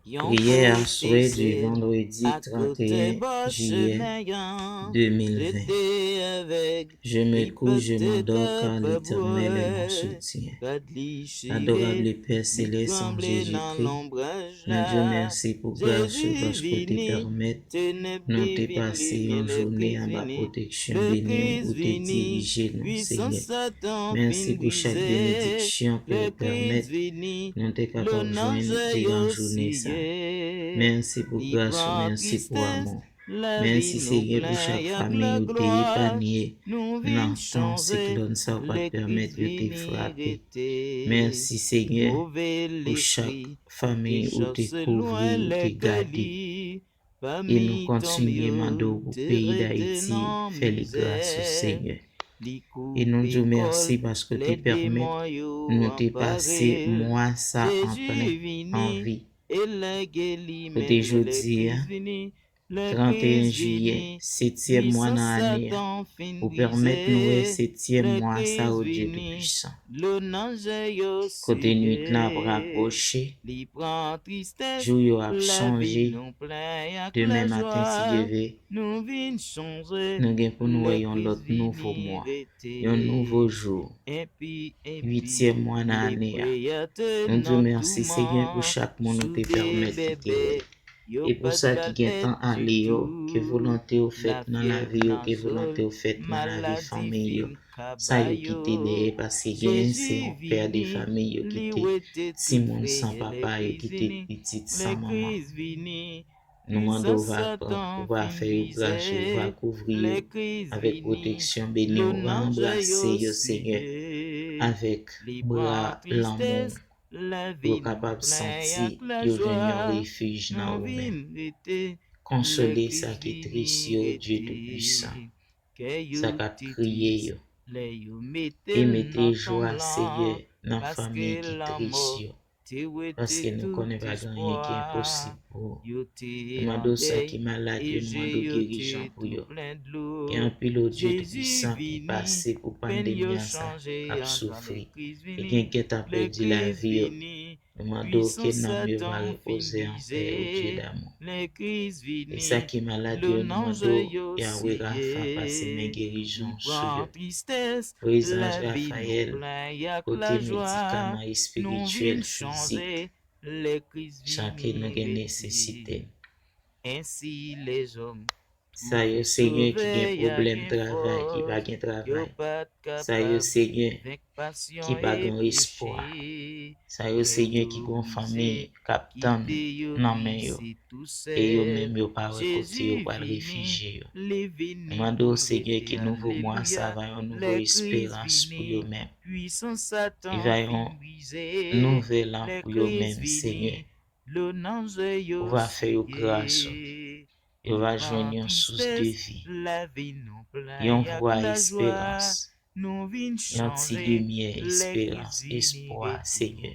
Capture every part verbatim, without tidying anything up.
Priyè aswè di vandredi trannteyen jiyè de mil ven. Je me couche, je m'endors, car l'Éternel est mon soutien. Adorable Père Céleste, en Jésus-Christ, nou di w mèsi pou gras ou, paske w te pèmèt nou te pase yon jounen anba pwoteksyon beni w, ou te dirije nou, Senyè. Mèsi pou chak benediksyon ke w pèmèt nou te kapab jwenn diran jounen sa. Mèsi pou gras ou, mèsi pou amou. Mèsi, Senyè, pou chak fanmi ou te epanye nan tan siklòn sa w pa t pèmèt yo te frape. Mèsi, Senyè, pou chak fanmi ou te kouvri, ou te gade. E nou kontinye mande w pou peyi Dayiti, fè li gras ou, Senyè. E nou di w mèsi paske w te pèmèt nou te pase mwa sa an plen anvi. Kote jodi a, trannteyen jiyè, setyèm mwa nan ane a, ou pèmèt nou wè setyèm mwa sa, o Dye Toupisan. Kote nwit lan ap rapwoche, jou yo ap chanje, demen maten, si Dye vle, nou gen pou nou wè yon lòt nouvo mwa, yon nouvo jou, uityèm mwa nan ane a. Nou di w mèsi, Senyè, pou chak moun ou te pèmèt ki te wè. E pou sa ki gentan ale yo, ke volonte w fèt nan lavi yo, ke volonte w fèt nan lavi fanmi yo. Sa yo kite dèyè, paske genyen se yon pè de fanmi, yo kite timoun san papa, yo kite pitit san manman. Nou mande w va pran, ou va fè yo gras, ou va kouvri yo avèk pwoteksyon beni, ou va anbrase yo, Senyè, avèk bra lanmou w. Pou yo kapab santi yo jwenn yon refij nan ou menm. Konsole sa ki tris yo, Dye Toupisan. Sa k ap kriye yo. E mete jwa, Senyè, nan fanmi ki tris yo. Paske nou konnen pa gen anyen ki enposib pou ou. Nou mande w sa ki malad yo, nou mande w gerizon pou yo. Gen anpil, o Dye Toupisan, ki pase pou pandemi an sa, k ap soufri. E gen, gen tan pèdi lavi yo. Nou mande w ke nanm yo va repoze an pè, o Dye damou. E sa ki malad yo, nou mande w, Yahweh Rapha, pase men gerizon sou yo. Voye zanj Rafayèl pote medikaman espirityèl, fizik, jan ke nou gen nesesite. Sa yo, Senyè, ki gen pwoblèm travay, ki pa gen travay. Sa yo, Senyè, ki pa gen espwa. Sa yo, Senyè, ki gen fanmi k ap tann nan men yo. E yo menm, yo pa wè kote yo pral refijye yo. Nou mande w, Senyè, ke nouvo mwa sa va yon nouvo esperans pou yo menm. Li va yon nouvèl an pou yo menm, Senyè. Ou va fè yo gras ou. Yo va jwenn yon sous de vi, yon vwa esperans, yon ti limyè esperans, espwa, Senyè,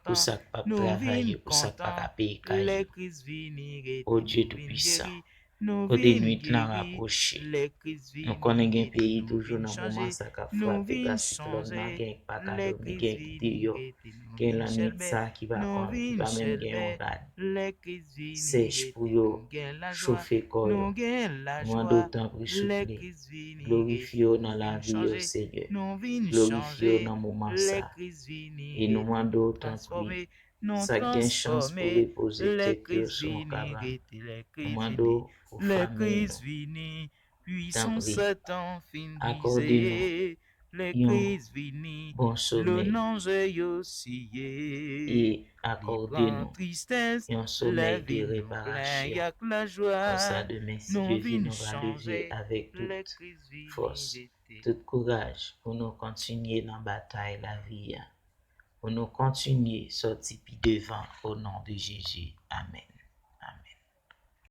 pou sa k p ap travay yo, pou sa k pa ka peye kay yo. O Dye Toupisan, kote nwit lan rapwoche, nou konnen gen peyi toujou nan moman sa k ap frape pa siklòn nan, gen k pa ka dòmi, gen k deyò, gen lannwit sa ki pa konn, ki pa menm gen yon rad sèch pou yo chofe kò yo. Nou mande w tanpri souple, glorifye w nan lavi yo, Senyè. Glorifye w nan moman sa. E nou mande w tanpri, sa k gen chans pou repoze tèt yo sou yon kaba, nou mande w pou fanmi nou. Tanpri, akòde nou yon bon somèy e akòde nou yon somèy de reparasyon. Konsa, demen, si Dye vle, nou va leve avèk tout fòs, tout kouraj pou nou kontinye nan batay lavi a, pou nou kontinye sòti pi devan, o non de Jezi. Amèn.